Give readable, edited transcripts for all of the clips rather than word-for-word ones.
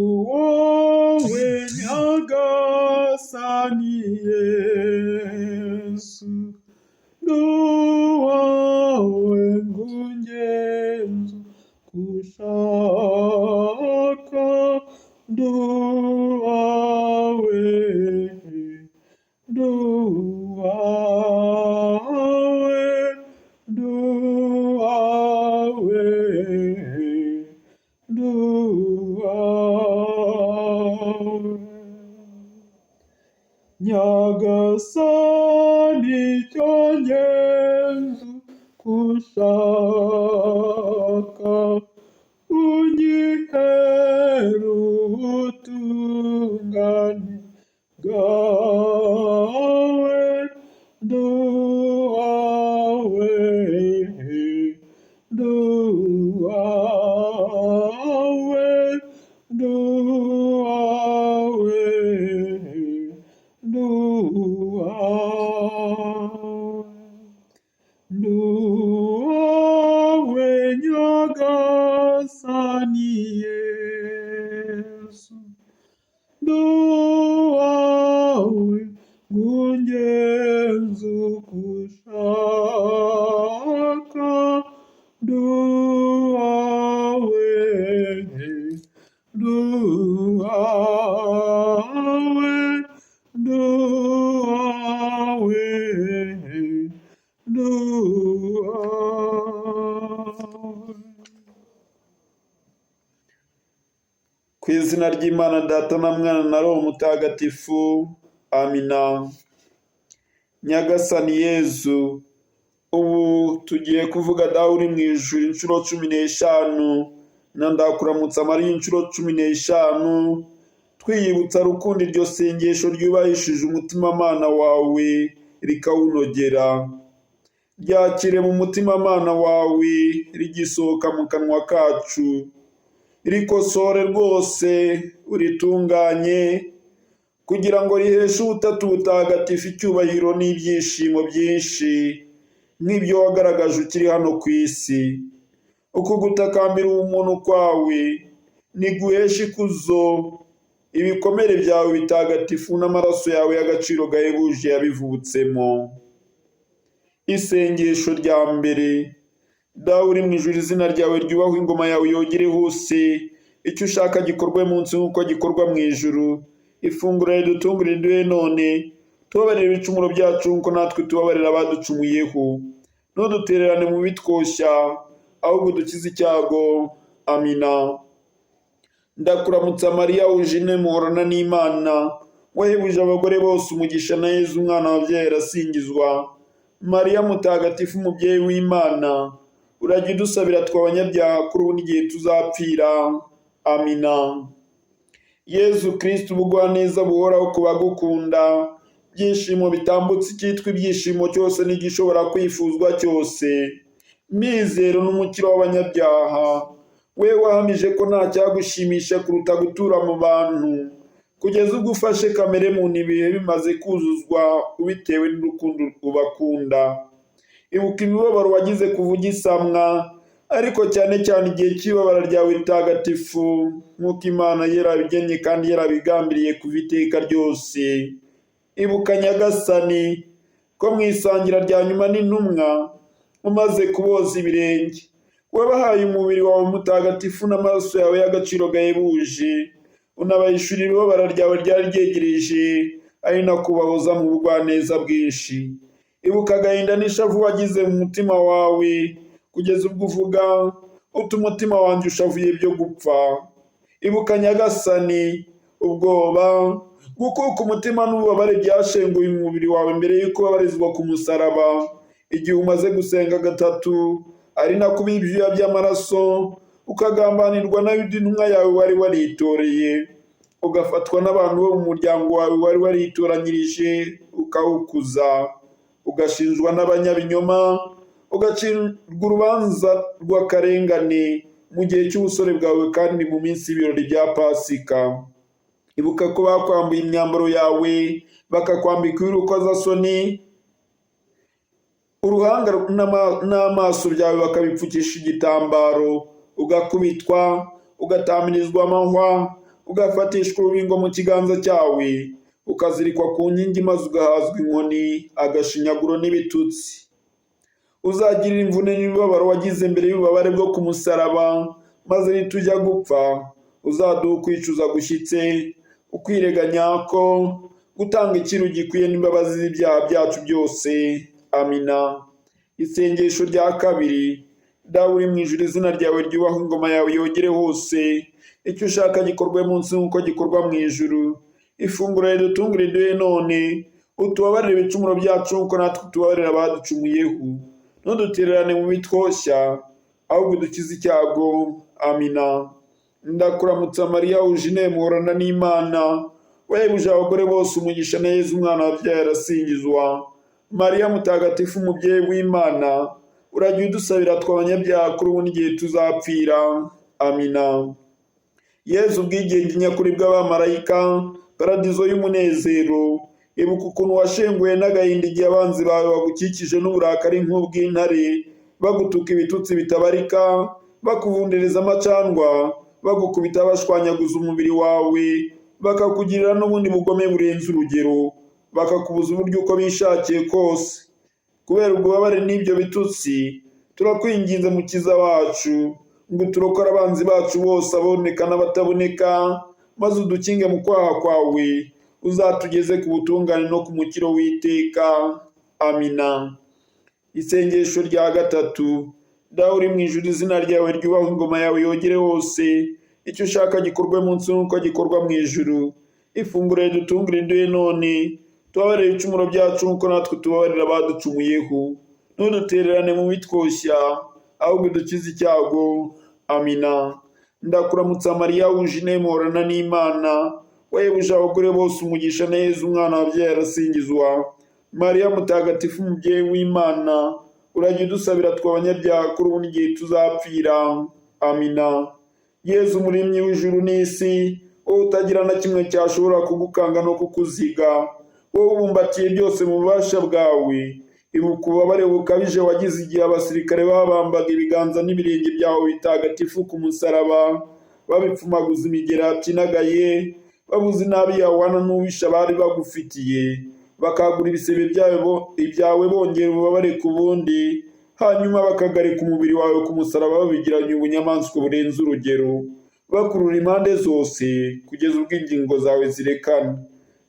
Nduwowe Nyagasani Yesu, nduwowe ngungenzo kushaka, nduwawe, nduwawe, nduwawe, nduwawe. Nyagasani cyo ngenzu kushaka, unyihere ubutungane bwawe, nduwawe, nduwawe, nduwawe, nduwawe. Nduwawe Nyagasani Yesu, nduwawe ngungenzu kushaka, nduwawe, nduwawe, nduwawe, nduwawe. Ku izina ry'Imana Data na Mwana na Roho Mutagatifu, amina. Nyagasani Yezu, ubu tugiye kuvuga Dawe uri mu ijuru inshuro 15 na Ndakuramutsa Mariya inshuro 15, twiyibutsa rukundo iryo sengesho ryubahishije umutima-mana wawe rikawunogera. Ryakire mu mutima-mana wawe rigisohoka mu kanwa kacu, rikosore rwose uritunganye, kugira ngo riheshe Ubutatu Butagatifu icyubahiro n'ibyishimo byinshi nk'ibyo wagaragaje ukiri hano ku isi. Uku gutakambira ubumuntu kwawe niguheshe ikuzo ibikomere byawe bitagatifu n'amaraso yawe y'agaciro gahebuje yabivutsemo. Isengesho rya mbere. Dawe uri mu ijuru, izina ryawe ryubahwe, ingoma yawe yogere hose, icyo ushaka gikorwe munsi nk'uko gikorwa mu ijuru. Ifunguro ridutungurire riduhe none, tubabarire ibicumuro byacu nk'uko natwe tubabarira abaducumuyeho, ntudutererane mu bitwoshya, ahubwo udukize icyago. Amina. Ndakuramutsa Mariya wuje muhorana n'Imana, wahebuje abagore bose umugisha, na Yezu umwana wabyaye arasingizwa. Mariya mutagatifu, umubyeyi w'Imana, urajya udusabira twe abanyabyaha, kuri ubu n'igihe tuzapfira. Amina. Yezu Kristu, ubugwaneza buhoraho ku bagukunda, byishimo bitambutse icyitwa ibyishimo cyose n'igishobora kwifuzwa cyose, mizero n'umukiro w'abanyabyaha, we wahamije ko nta cyagushimisha kuruta gutura mu bantu, kugeza ubwo ufashe kamere muntu ibihe bimaze kuzuzwa ubitewe n'urukundo ubakunda. Ibuka imibabaro wagize kuva ugisamwa, ariko cyane cyane igihe cy'ibabara ryawe ritagatifu, nk'uko Imana yarabigennye kandi yarabigambiriye kuva iteka ryose. Ibuka Nyagasani ko mu isangira rya nyuma n'intumwa, umaze kuboza ibirenge, wabahaye umubiri wawe mutagatifu n'amaraso yawe y'agaciro gahebuje, unabahishurira ibabara ryawe ryari ryegereje, ari nako ubahoza mu bugwaneza bwinshi. Ibuka agahinda n'ishavu wagize mu mutima wawe, kugeza ubwo uvuga uti: "Umutima wanjye ushavuye byo gupfa." Ibuka Nyagasani ubwoba, gukuka umutima n'ububabare byashenguye umubiri wawe mbere y'uko ubabarizwa ku musaraba, igihe umaze gusenga gatatu, ari nako ubiba ibyuya by'amaraso, ukagambanirwa na Yuda intumwa yawe wari waritoreye, ugafatwa n'abantu bo mu muryango wawe wari waritoranyirije ukawukuza, ugashinjwa n'abanyabinyoma, ugacirwa urubanza rw'akarengane mu gihe cy'ubusore bwawe kandi mu minsi y'ibirori bya Pasika. Ibuka ko bakwambuye imyambaro yawe, bakakwambika iy'urukozasoni, uruhanga n'amaso byawe bakabipfukisha igitambaro, ugakubitwa, ugatamirizwa amahwa, ugafatishwa urubingo mu kiganza cyawe, ukazirikwa ku nkingi maze ugahazwa inkoni, agashinyaguro n'ibitutsi. Uzagirira imvune n'imibabaro wagize mbere y'ububabare bwo ku musaraba, maze nitujya gupfa uzaduha ukwicuza gushyitse, ukwirega nyako, gutanga icyiru gikwiye n'imbabazi z'ibyaha byacu byose. Amina. Isengesho rya kabiri. Dawe uri mu ijuru, izina ryawe ryubahwe, ingoma yawe yogere hose, icyo ushaka gikorwe munsi nk'uko gikorwa mu ijuru. Ifunguro ridutungure riduhe none, utubabarire ibicumuro byacu nk'uko natwe tubabarira abaducumuyeho, ntudutererane mu bitwoshya, ahubwo udukize icyago. Amina. Ndakuramutsa Mariya wuje muhorana n'Imana, wahebuje abagore bose umugisha na Yezu umwana wabyaye arasingizwa. Mariya mutagatifu umubyeyi w'Imana, urajya udusabira twe abanyabyaha kuri ubu n'igihe tuzapfira. Amina. Yezu ubwigenge nyakuri bw'abamarayika, paradizo y'umunezero, ibuka ukuntu washenguwe n'agahinda igihe abanzi bawe bagukikije n'uburakari nk'ubw'intare, bagutuka ibitutsi bitabarika, bakuvundereza amacandwa, bagukubita bashwanyaguza umubiri wawe, bakakugirira n'ubundi bugome burenze urugero, bakakubuza uburyo uko bishakiye kose. Kubera ububabare n'ibyo bitutsi, turakwinginze mukiza wacu, ngo uturokore abanzi bacu bose aboneka n'abataboneka, maze udukinge mu kwaha kwawe, uzatugeze ku butungane no ku mukiro w'iteka. Amina. Isengesho rya gatatu. Dawe uri mu ijuru, izina ryawe ryubahwe, ingoma yawe yogere hose, icyo ushaka gikorwe munsi nk'uko gikorwa mu ijuru. Ifunguro ridutungure riduhe none, tubabarire ibicumuro byacu nk'uko natwe tubabarira abaducumuyeho, ntudutererane mu bitwoshya, ahubwo udukize icyago. Amina. Ndakuramutsa Mariya wuje muhorana n'Imana, wahebuje abagore bose umugisha na Yezu umwana wabyaye arasingizwa. Mariya mutagatifu umubyeyi w'Imana, urajya udusabira twe abanyabyaha kuri ubu n'igihe tuzapfira. Amina. Yezu umuremyi w'ijuru n'isi, wowe utagira na kimwe cyashobora kugukanga no kukuziga, wowe ubumbatiye byose mu bubasha bwawe, ibuka ububabare bukabije wagize igihe abasirikare babambaga ibiganza n'ibirenge byawe bitagatifu ku musaraba, babipfumaguza imigera yapyinagaye, babuze inabi yahwana n'uwisha bari bagufitiye, bakagura ibisebe ibyawe bongera ububabare ku bundi, hanyuma bakagarika umubiri wawe ku musaraba babigiranye ubunyamaswa burenze urugero, bakurura impande zose kugeza ubwo ingingo zawe zirekana.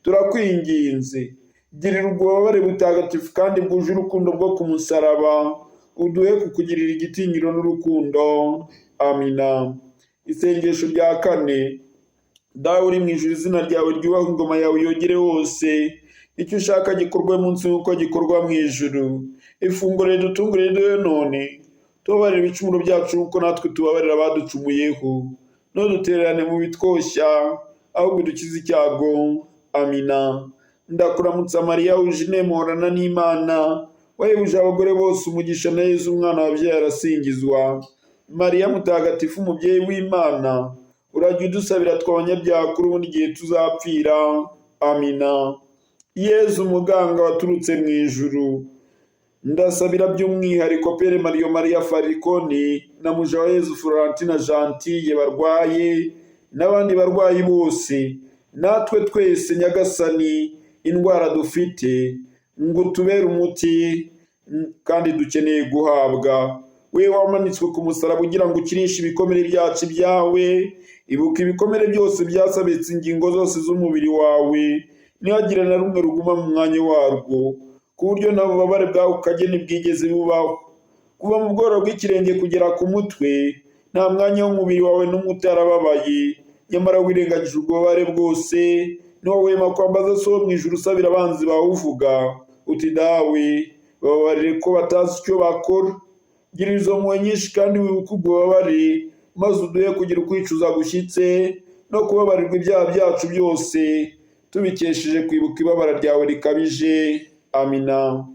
Turakwinginze, girira ububabare butagatifu kandi bwuje urukundo bwo ku musaraba, uduhe kukugirira igitinyiro n'urukundo. Amina. Isengesho rya kane. Dawe uri mu ijuru, izina ryawe ryubahwe, ingoma yawe yogere hose, icyo ushaka gikorwe munsi nk'uko gikorwa mu ijuru. Ifunguro ridutungure riduhe none, tubabarire ibicumuro byacu nk'uko natwe tubabarira abaducumuyeho, ntudutererane mu bitwoshya, ahubwo udukize icyago. Amina. Ndakuramutsa Mariya wuje muhorana n'Imana, wahebuje abagore bose umugisha na Yezu umwana wabyaye arasingizwa. Mariya mutagatifu umubyeyi w'Imana, urajya udusabira twe abanyabyaha kuri ubu n'igihe tuzapfira. Amina. Yezu umuganga waturutse mu ijuru, ndasabira by'umwihariko Pere Mario Maria Farikoni na Mujawayezu Florentina Gentille barwaye n'abandi barwayi bose, natwe twese Nyagasani indwara dufite ngo utubere umuti kandi dukeneye guhabwa. We wamanitswe ku musaraba ugira ngo ukirishe ibikomere byacu ibyawe, ibuka ibikomere byose byasabitse ingingo zose z'umubiri wawe, ntihagire na rumwe ruguma mu mwanya warwo, ku buryo nta bubabare bwawe kageni bwigeze bubaho. Kuva mu bworo bw'ikirenge kugera ku mutwe, nta mwanya w'umubiri wawe n'umwe utarababaye, nyamara wirengagije ububabare bwose, ntiwahwema kwambaza so wo mu ijuru usabira abanzi bawe uvuga uti: Dawe, bababarire ko batazi icyo bakora. Gira izo mpuhwe nyinshi kandi wibuke ubwo bubabare, maze uduhe kugira ukwicuza gushyitse no kubabarirwa ibyaha byacu byose, tubikesheje kwibuka ibabara ryawe rikabije. Amina.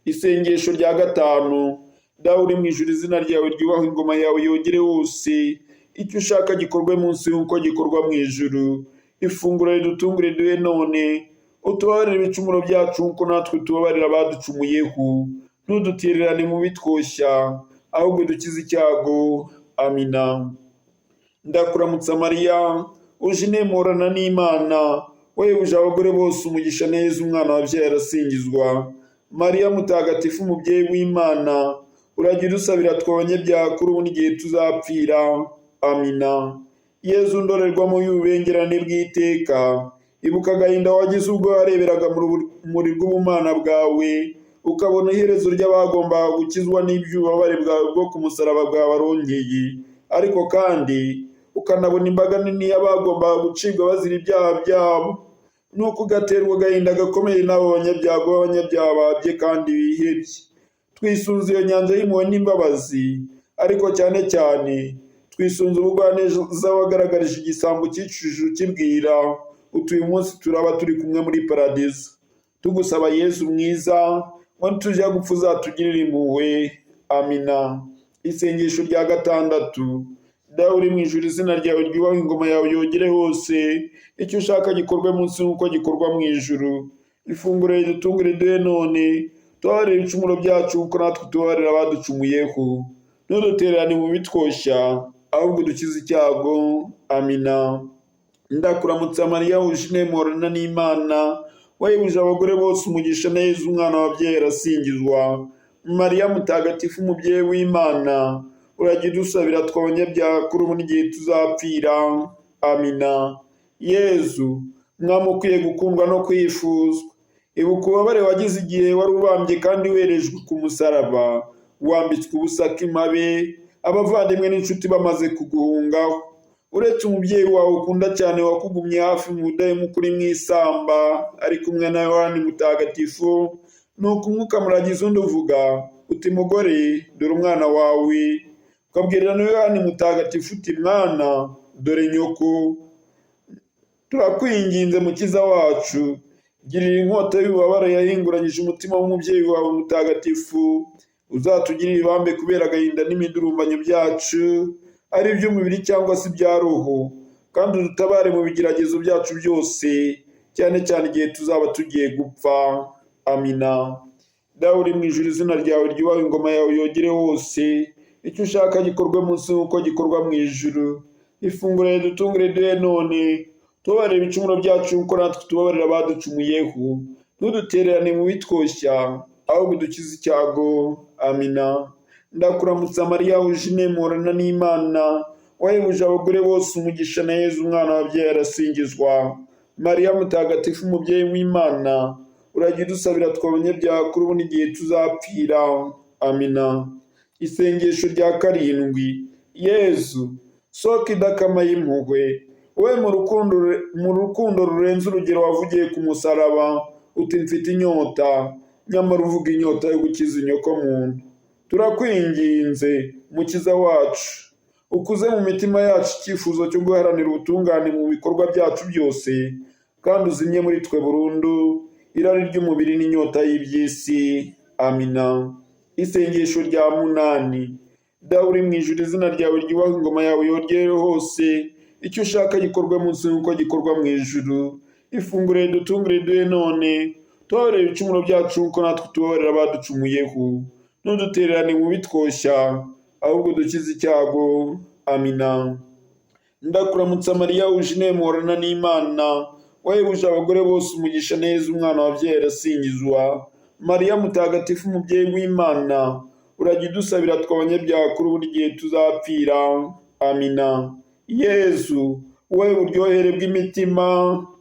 Isengesho rya gatanu. Dawe uri mu ijuru, izina ryawe ryubahwe, ingoma yawe yogere hose, icyo ushaka gikorwe munsi nk'uko gikorwa mu ijuru. Ifunguro ridutungure riduhe none, utubabarire ibicumuro byacu nk'uko natwe tubabarira abaducumuyeho, ntudutererane mu bitwoshya, ahubwo udukize icyago. Amina. Ndakuramutsa Mariya, uje inemurana n'Imana, wahebuje abagore bose umugisha neza umwana wabyaye arasingizwa. Mariya mutagatifu umubyeyi w'Imana, uragira udusabira twe abanyabyaha kuri ubu n'igihe tuzapfira. Amina. Yezu ndorerwamo y'ububengerane bw'iteka, ibuka agahinda wagize ubwo wareberaga mu rumuri rw'ubumana bwawe, ukabona iherezo ry'abagombaga gukizwa n'iby'ububabare bwawe bwo ku musaraba bwabarongeye, ariko kandi ukanabona imbaga nini y'abagombaga gucibwa bazira ibyaha byabo, nuko ugaterwa agahinda gakomeye n'abo banyabyago b'abanyabyaha babye kandi bihebye. Twisunze iyo nyanja y'impuhwe n'imbabazi, ariko cyane cyane twisunze ubugwaneza wagaragarije igisambo cyicujije ukibwira uti uyu munsi turaba turi kumwe muri paradizo. Tugusaba Yezu mwiza, ngo nitujya gupfa uzatugirire impuhwe. Amina. Isengesho rya gatandatu. Dawe uri mu ijuru, izina ryawe ryubahwe, ingoma yawe yogere hose, icyo ushaka gikorwe munsi nk'uko gikorwa mu ijuru. Ifunguro ridutungure duhe none, tubabarire ibicumuro byacu kuko natwe tubabarira abaducumuyeho. Ntudutererane mu bitwoshya, ahubwo udukize icyago. Amina. Ndakuramutsa Mariya, wuje inema n'Imana, wahebuje abagore bose umugisha na Yezu umwana wabyaye arasingizwa. Mariya mutagatifu umubyeyi w'Imana, urajya udusabira twe abanyabyaha kuri ubu n'igihe tuzapfira. Amina. Yezu mwami ukwiye gukundwa no kwifuzwa, ibuka ububabare wagize igihe wari ubambye kandi werejwe ku musaraba, wambitswe ubusa k'impabe, abavandimwe n'inshuti bamaze kuguhungaho. Uretse umubyeyi wawe ukunda cyane wakugumye hafi mu budahemuka uri mu isamba, ari kumwe na Yohani Mutagatifu, nuko umwuka muragiza undi uvuga uti mugore dore umwana wawe, ukabwirira na Yohani Mutagatifu uti mwana dore nyoko. Turakwinginze mukiza wacu, girira inkota y'ububabare yahinguranyije umutima w'umubyeyi wawe mutagatifu, uzatugirire ibambe kubera agahinda n'imidurumbanyo byacu, ari iby'umubiri cyangwa se ibya roho, kandi udutabare mu bigeragezo byacu byose, cyane cyane igihe tuzaba tugiye gupfa. Amina. Dawe uri mu ijuru, izina ryawe ryubahwe, ingoma yawe yogere hose, icyo ushaka gikorwe munsi nk'uko gikorwa mu ijuru. Ifunguro ridutungure duhe none, tubabarire ibicumuro byacu nk'uko natwe tubabarira abaducumuyeho, ntudutererane mu bitwoshya, ahubwo udukize icyago. Amina. Ndakuramutsa Mariya, wuje inema n'Imana, wahebuje abagore bose umugisha na Yezu umwana wabyaye arasingizwa. Mariya mutagatifu umubyeyi w'Imana, urajya udusabira twe abanyabyaha kuri ubu n'igihe tuzapfira. Amina. Isengesho rya karindwi. Yezu soko idakama y'impuhwe, wowe mu rukundo rurenze urugero wavugiye ku musaraba uti mfite inyota, nyamara uvuga inyota yo gukiza inyoko muntu. Turakwinginze mukiza wacu, ukuze mu mitima yacu icyifuzo cyo guharanira ubutungane mu bikorwa byacu byose, kandi uzimye muri twe burundu irari ry'umubiri n'inyota y'iby'isi. Amina. Isengesho rya munani. Dawe uri mu ijuru, izina ryawe ryubahwe, ingoma yawe yogere hose, icyo ushaka gikorwe munsi nk'uko gikorwa mu ijuru. Ifunguro ridutungure duhe none, tubabarire ibicumuro byacu nk'uko natwe tubabarira abaducumuyeho, ntudutererane mu bitwoshya, ahubwo dukize icyago. Amina. Ndakuramutsa Mariya, wuje inema uhorana n'Imana, wahebuje abagore bose umugisha neza umwana wabyaye arasingizwa. Mariya mutagatifu umubyeyi w'Imana, urajya udusabira twe abanyabyaha kuri ubu n'igihe tuzapfira. Amina. Yezu wowe buryohere bw'imitima,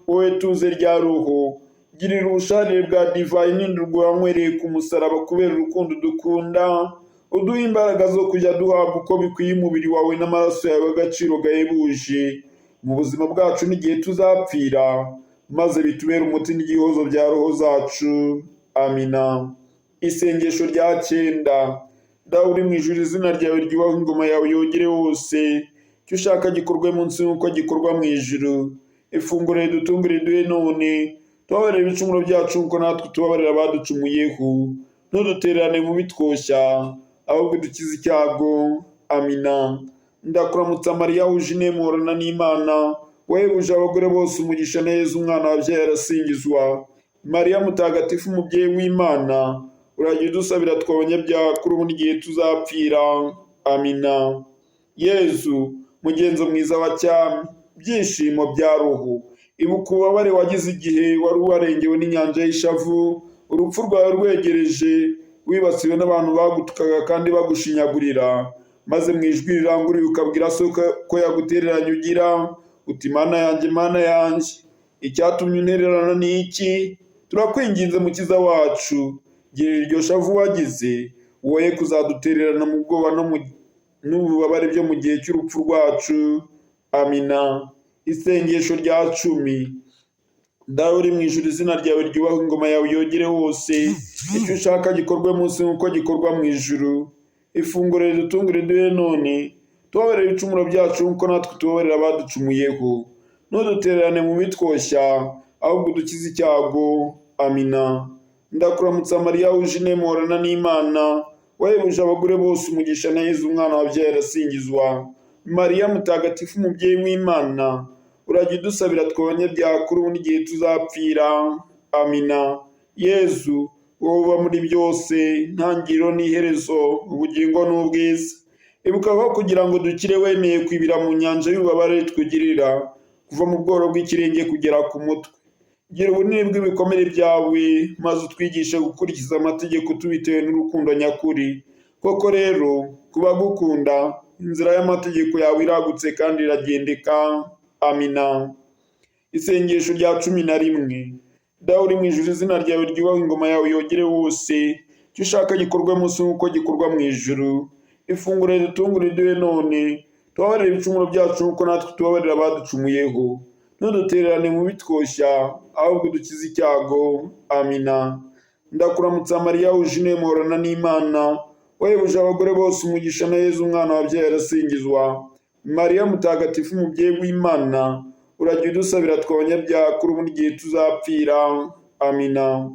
wowe tuze rya roho, girira ubusharire bwa divayi n'indurwe wanywereye ku musaraba kubera urukundo dukunda, uduhe imbaraga zo kujya duhabwa uko bikwiye umubiri wawe n'amaraso yawe agaciro gahebuje mu buzima bwacu n'igihe tuzapfira, maze bitubere umuti n'igihozo bya roho zacu. Amina. Isengesho rya cyenda. Dawe uri mu ijuru, izina ryawe ryubahwe, ingoma yawe yogere hose, icyo ushaka gikorwe munsi nk'uko gikorwa mu ijuru. Ifunguro ridutungure duhe none, tubabarire ibicumuro byacu nk'uko natwe tubabarira abaducumuyeho, ntudutererane mu bitwoshya, ahubwo dukize icyago. Amina. Ndakuramutsa Mariya, wuje inema uhorana n'Imana, wahebuje abagore bose umugisha na Yezu umwana wabyaye arasingizwa. Mariya mutagatifu umubyeyi w'Imana, urajya udusabira twe abanyabyaha kuri ubu n'igihe tuzapfira. Amina. Yezu Mugenzo mwiza wa cyami, byishimo bya roho, ibuka ububabare wagize igihe wari warengewe n'inyanja y'ishavu, urupfu rwawe rwegereje, wibasiwe n'abantu bagutukaga kandi bagushinyagurira, maze mu ijwi riranguruye ukabwira so ko yagutereranye ugira uti: "Mana yanjye, Mana yanjye, icyatumye untererana ni iki?" Turakwinginze Mukiza wacu, girira iryo shavu wagize, woye kuzadutererana mu bwoba no mu n'ububabare byo mu gihe cy'urupfu rwacu. Amina. Isengesho rya 10. Dawe uri mu ijuru, izina ryawe ryubahwe, ingoma yawe yogere hose, icyo ushaka gikorwe munsi nk'uko gikorwa mu ijuru. Ifunguro ridutungure duhe none, tubabarire ibicumuro byacu nk'uko natwe tubabarira abaducumuyeho, ntudutererane mu bitwoshya, ahubwo udukize icyago. Amina. Ndakuramutsa Mariya wuje inema, uhorana n'Imana, wahebuje abagore bose umugisha, na Yezu umwana wabyaye arasingizwa. Mariya mutagatifu, umubyeyi w'Imana, urajya udusabira twe abanyabyaha, kuri ubu n'igihe tuzapfira. Amina. Yezu, wowe uba muri byose, intangiriro n'iherezo, ubugingo n'ubwiza, ibuka ko kugira ngo dukire wemeye kwibira mu nyanja y'ububabare twugirira, kuva mu bworo bw'ikirenge kugera ku mutwe. Gira ubunini bw'ibikomere byawe, maze utwigishe gukurikiza amategeko tubitewe n'urukundo nyakuri. Koko rero, ku bagukunda, inzira y'amategeko yawe iragutse kandi iragendeka. Amina. Isengesho rya 11. Dawe uri mu ijuru, izina ryawe ryubahwe, ingoma yawe yogere hose, icyo ushaka gikorwe munsi nk'uko gikorwa mu ijuru. Ifunguro ridutungure riduhe none, tubabarire ibicumuro byacu nk'uko natwe tubabarira abaducumuyeho, ntudutererane mu bitwoshya, ahubwo udukize icyago. Amina. Ndakuramutsa Mariya wuje inema, uhorana n'Imana, wahebuje abagore bose umugisha, na Yezu umwana wabyaye arasingizwa. Mariya mutagatifu, umubyeyi w'Imana, urajya udusabira twe abanyabyaha, kuri ubu n'igihe tuzapfira. Amina.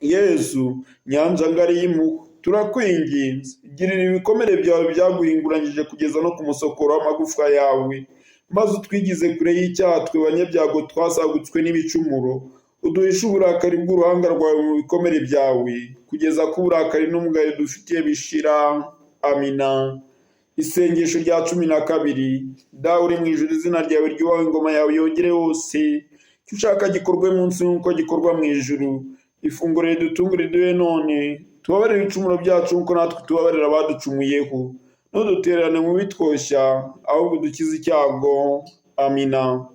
Yezu, nyanja ngari y'impuhwe, turakwinginze, girira ibikomere byawe byaguhinguranyije kugeza no ku musokoro w'amagufwa yawe, maze utwigize kure y'icyaha twe banyabyago twasagutswe n'ibicumuro. Uduhishe uburakari bw'uruhanga rwawe mu bikomere byawe, kugeza ko uburakari n'umugayo dufitiye bishira. Amina. Isengesho rya 12. Dawe uri mu ijuru, izina ryawe ryubahwe, ingoma yawe yogere hose, icyo ushaka gikorwe munsi nk'uko gikorwa mu ijuru. Ifunguro ridutungure riduhe none, tubabarire ibicumuro byacu nk'uko natwe tubabarira abaducumuyeho, ntudutererane mu bitwoshya, ahubwo udukize icyago. Amina.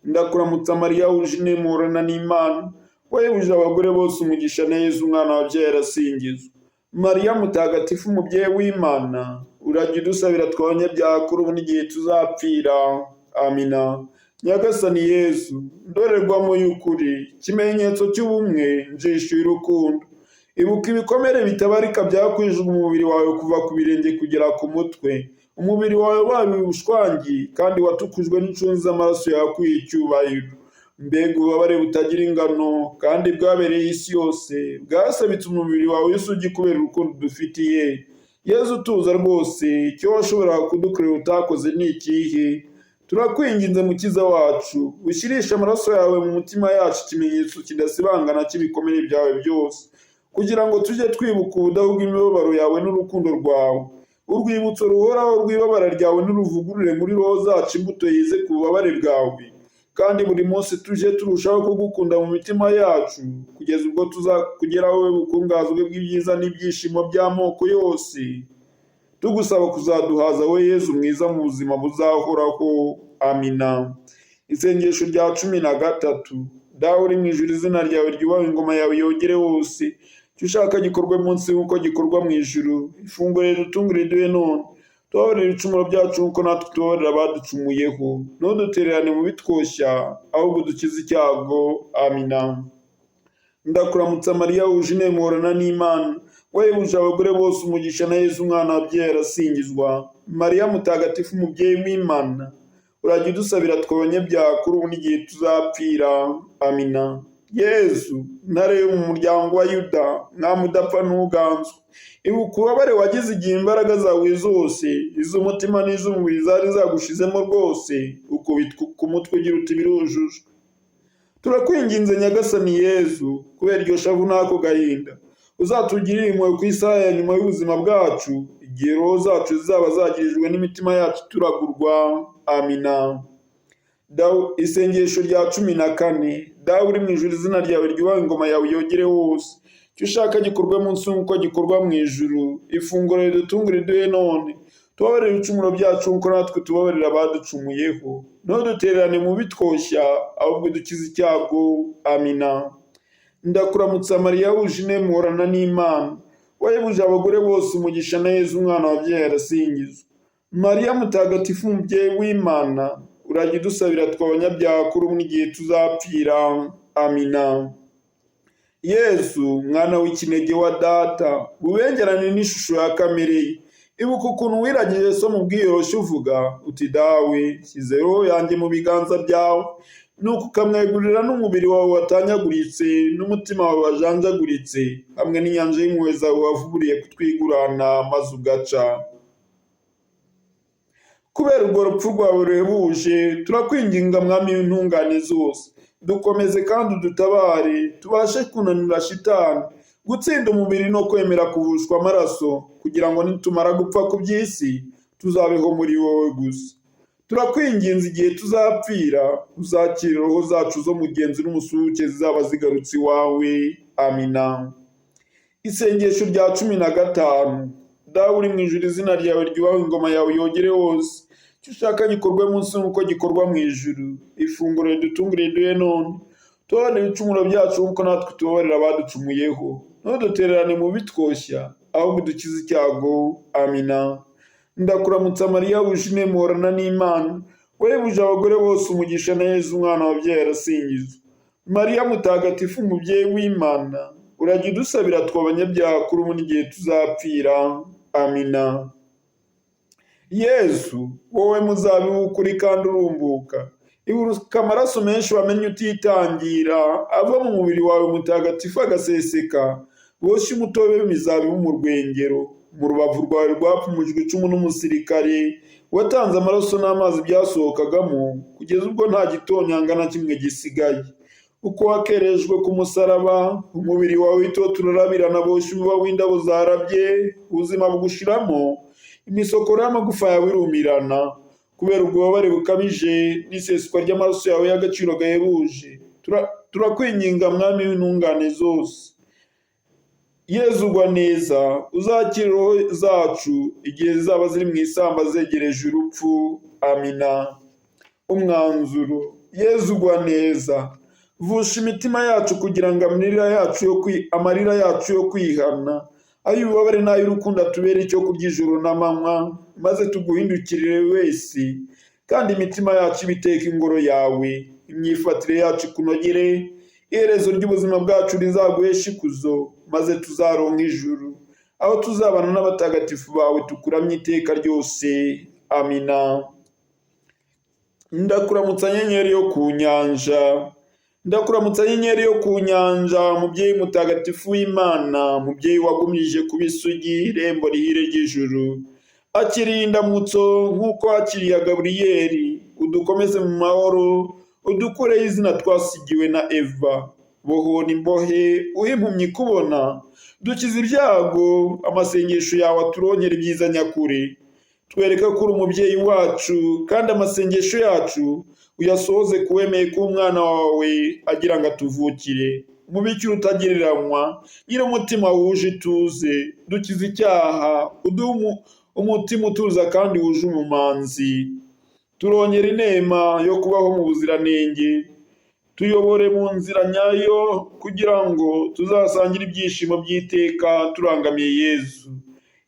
Ndakuramutsa Mariya wuje inema, uhorana n'Imana, wahebuje abagore bose umugisha, na Yezu umwana wabyaye arasingizwa. Mariya mutagatifu, umubyeyi w'Imana, urajya udusabira twe abanyabyaha, kuri ubu n'igihe tuzapfira. Amina. Nyagasani Yezu, ndorerwamo y'ukuri, ikimenyetso cy'ubumwe, njisho y'urukundo, ibuka ibikomere bitabarika byakwijwe umubiri wawe kuva ku birenge kugera ku mutwe. Umubiri wawe wabaye ubushwangi kandi watukujwe n'incunzi z'amaraso yawe akwiye icyubahiro. Mbega ububabare butagira ingano kandi bwabereye isi yose, bwasabitse umubiri wawe w'isugi kubera urukundo dufitiye! Yezu, tuza rwose, icyo washoboraga kudukorera utakoze ni ikihe? Turakwinginze Mukiza wacu, ushyirishe amaraso yawe mu mutima yacu ikimenyetso kidasibangana cy'ibikomere byawe byose, kugira ngo tujye twibuka ubudahuga imibabaro yawe n'urukundo rwawe. Urwibutso ruhoraho rw'ibabara ryawe niruvugurure muri roho zacu imbuto yize ku bubabare bwawe, kandi buri munsi tujye turushaho kugukunda mu mitima yacu, kugeza ubwo tuzakugeraho wowe bukungazwe bw'ibyiza n'ibyishimo by'amoko yose, tugusaba kuzaduhaza we Yezu mwiza mu buzima buzahoraho. Amina. Isengesho rya 13. Dawe uri mu ijuru, izina ryawe ryubahwe, ingoma yawe yogere hose, icyo ushaka gikorwe munsi nk'uko gikorwa mu ijuru. Ifunguro ridutungure riduhe none, tubabarire ibicumuro byacu nk'uko natwe tubabarira abaducumuyeho, ntudutererane mu bitwoshya, ahubwo dukize icyago. Amina. Ndakuramutsa Mariya wuje inema, uhorana n'Imana, wahebuje abagore bose umugisha, na Yezu umwana wabyaye arasingizwa. Mariya mutagatifu, umubyeyi w'Imana, urajya udusabira twe abanyabyaha, kuri ubu n'igihe tuzapfira. Amina. Yezu, ntare yo mu muryango wa Yuda, mwami udapfa ntuganzwe, ibuka ububabare wagize igihe imbaraga zawe zose, iz'umutima n'iz'umubiri, zari zagushizemo rwose, ukubitwa ku mutwe ugira uti: "Birujujwe." Turakwinginze Nyagasani Yezu, kubera iryo shavu n'ako gahinda, uzatugirire impuhwe ku isaha ya nyuma y'ubuzima bwacu, igihe Igihe roho zacu zizaba zagirijwe n'imitima yacu turagurwa. Amina. Isengesho rya 14. Dawe uri mu ijuru, izina ryawe ryubahe, ingoma yawe yogere hose. Icyo ushaka gikorwe munsi nk'uko gikorwa mu ijuru. Ifunguro ridutungura iduhe none. Tubabarire ibicumuro byacu nk'uko natwe tubabarira abaducumuyeho. Ntudutererane mu bitwoshya, ahubwo udukize icyago. Amina. Ndakuramutsa Mariya wuje inema, uhorana n'Imana. Wahebuje abagore bose umugisha, na Yezu umwana wabyaye arasingizwa. Mariya mutagatifu, umubyeyi w'Imana, urajya udusabira twe abanyabyaha kuri ubu n'igihe tuzapfira. Amina. Yezu mwana w'ikinege wa data, bubengerane n'ishusho ya kamere ye, ibuka ukuntu wiragije so mu bwiyoroshye uvuga uti: "Dawe, shyize roho yanjye mu biganza byawe," nuko ukamwegurira n'umubiri wawe watanyaguritse n'umutima wawe wajanjaguritse, hamwe n'inyanja y'impuhwe zawe wavuburiye kutwigurana maze ugaca. Kubera urwo rupfu rwawe ruhebuje, turakwinginga mwami w'intungane zose, dukomeze kandi udutabare, tubashe kunanira shitani, gutsinda umubiri no kwemera kuvushwa amaraso, kugira ngo nitumara gupfa ku by'isi tuzabeho muri wowe gusa. Turakwinginze, igihe tuzapfira uzakira roho zacu zo mugenzi n'umusuhuke zizaba zigarutse iwawe. Amina. Isengesho rya 15. Dawe uri mu ijuru, izina ryawe ryubahwe, ingoma yawe yogere hose. Icyo ushaka gikorwe munsi nk'uko gikorwa mu ijuru. Ifunguro ridutungure riduhe none. Tubabarire ibicumuro byacu nk'uko natwe tubabarira abaducumuyeho. Ntudutererane mu bitwoshya, ahubwo udukize icyago. Amina. Ndakuramutsa Mariya wuje inema, uhorana n'Imana. Wahebuje abagore bose umugisha, na Yezu umwana wabyaye arasingizwa. Mariya mutagatifu, umubyeyi w'Imana, urajya udusabira twe abanyabyaha kuri ubu n'igihe tuzapfira. Amina. Yezu, wowe muzabibu w'ukuri kandi urumbuka, ibuka amaraso menshi wamennye utitangira, ava mu mubiri wawe mutagatifu agaseseka, boshye umutobe w'imizabibu mu rwengero. Mu rubavu rwawe rwapfumujwe icumu n'umusirikare watanze amaraso n'amazi byasohokagamo, kugeza ubwo nta gitonyanga na kimwe gisigaye. Uko wakerejwe ku musaraba, umubiri wawe witoto urarabirana, boshye umuba w'indabo zarabye, ubuzima bugushiramo, imisokoro y'amagufa yawe irumirana. Kubera ububabare bukabije n'iseswa ry'amaraso yawe y'agaciro gahebuje, turakwinginga mwami w'intungane zose. Yezu ugwa neza, uzakire roho zacu igihe zizaba ziri mu isamba zegereje urupfu. Amina. Umwanzuro. Yezu ugwa neza, vusha imitima yacu kugira ngo amarira yacu yo kwihana, ay'ububabare n'ay'urukundo atubere icyo kurya ijoro n'amanywa, maze tuguhindukirire wese, kandi imitima yacu ibiteka ingoro yawe, imyifatire yacu ikunogere, iherezo ry'ubuzima bwacu rizaguheshe ikuzo, maze tuzaronka ijuru, aho tuzabana n'abatagatifu bawe tukuramye iteka ryose. Amina. Ndakuramutsa nyenyeri yo ku nyanja. Ndakuramutsa nyenyeri yo ku nyanja, mubyeyi mutagatifu w'Imana, mubyeyi wagumije kuba isugi, irembo rihire ry'ijuru. Akiriye indamutso nk'uko wakiriye Gaburiyeli, udukomeze mu mahoro, udukureho izina twasigiwe na Eva. Bohora imbohe, uhe impumyi kubona, dukize ibyago, amasengesho yawe aturonkere ibyiza nyakuri. Twereke ko uri umubyeyi wacu, kandi amasengesho yacu uyasohoze ku wemeye ko umwana wawe agira ngo atuvukire. Umubikira utagereranywa, nyir'umutima wuje ituze, dukize icyaha, uduhe umutima utuza kandi wuje ubumanzi. Turongera inema yo kubaho mu buziranenge, tuyobore mu nzira nyayo kugira ngo tuzasangire ibyishimo by'iteka turangamiye Yezu.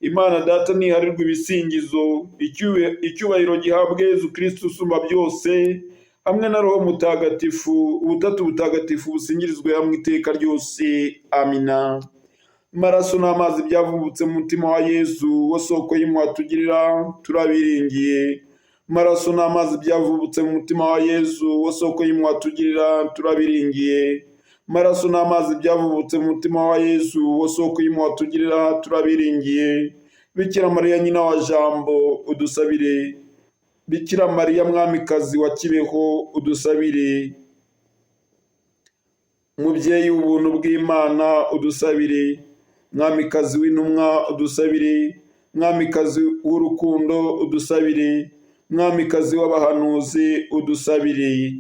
Imana Data ntiharirwe ibisingizo, icyubahiro gihabwe Yezu Kristu usumba byose, hamwe na Roho Mutagatifu, ubutatu butagatifu busingirizwe hamwe iteka ryose. Amina. Amaraso n'amazi byavubutse mu mutima wa Yezu, wo soko y'impuhwe atugirira, turabiringiye. Amaraso n'amazi byavubutse mu mutima wa Yezu, wo soko y'impuhwe atugirira, turabiringiye. Amaraso n'amazi byavubutse mu mutima wa Yezu, wo soko y'impuhwe atugirira, turabiringiye. Bikira Mariya nyina wa Jambo, udusabire. Bikira Mariya mwamikazi wa Kibeho, udusabire. Mubyeyi w'ubuntu bw'Imana, udusabire. Mwamikazi w'intumwa, udusabire. Mwamikazi w'urukundo, udusabire. Mwamikazi w'abahanuzi, udusabire.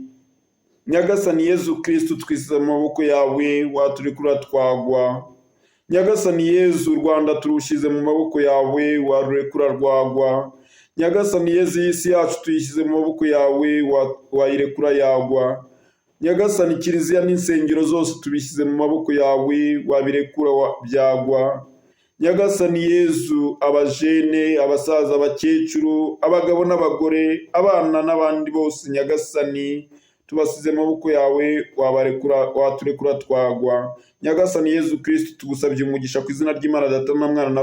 Nyagasani Yezu Kristu, twisize mu maboko yawe, waturekura twagwa. Nyagasani Yezu, u Rwanda turushyize mu maboko yawe, warurekura rwagwa. Nyagasani Yezu, iyi si yacu tuyishyize mu maboko yawe, wayirekura yagwa. Nyagasani, kiliziya n'insengero zose tubishyize mu maboko yawe, wabirekura byagwa. Nyagasani Yezu, abajene, abasaza, abakecuru, abagabo n'abagore, abana n'abandi bose, Nyagasani, tubasize mu maboko yawe, wabarekura waturekura twagwa. Nyagasani Yezu Kristu, tugusabye umugisha ku izina ry'Imana Data na Mwana na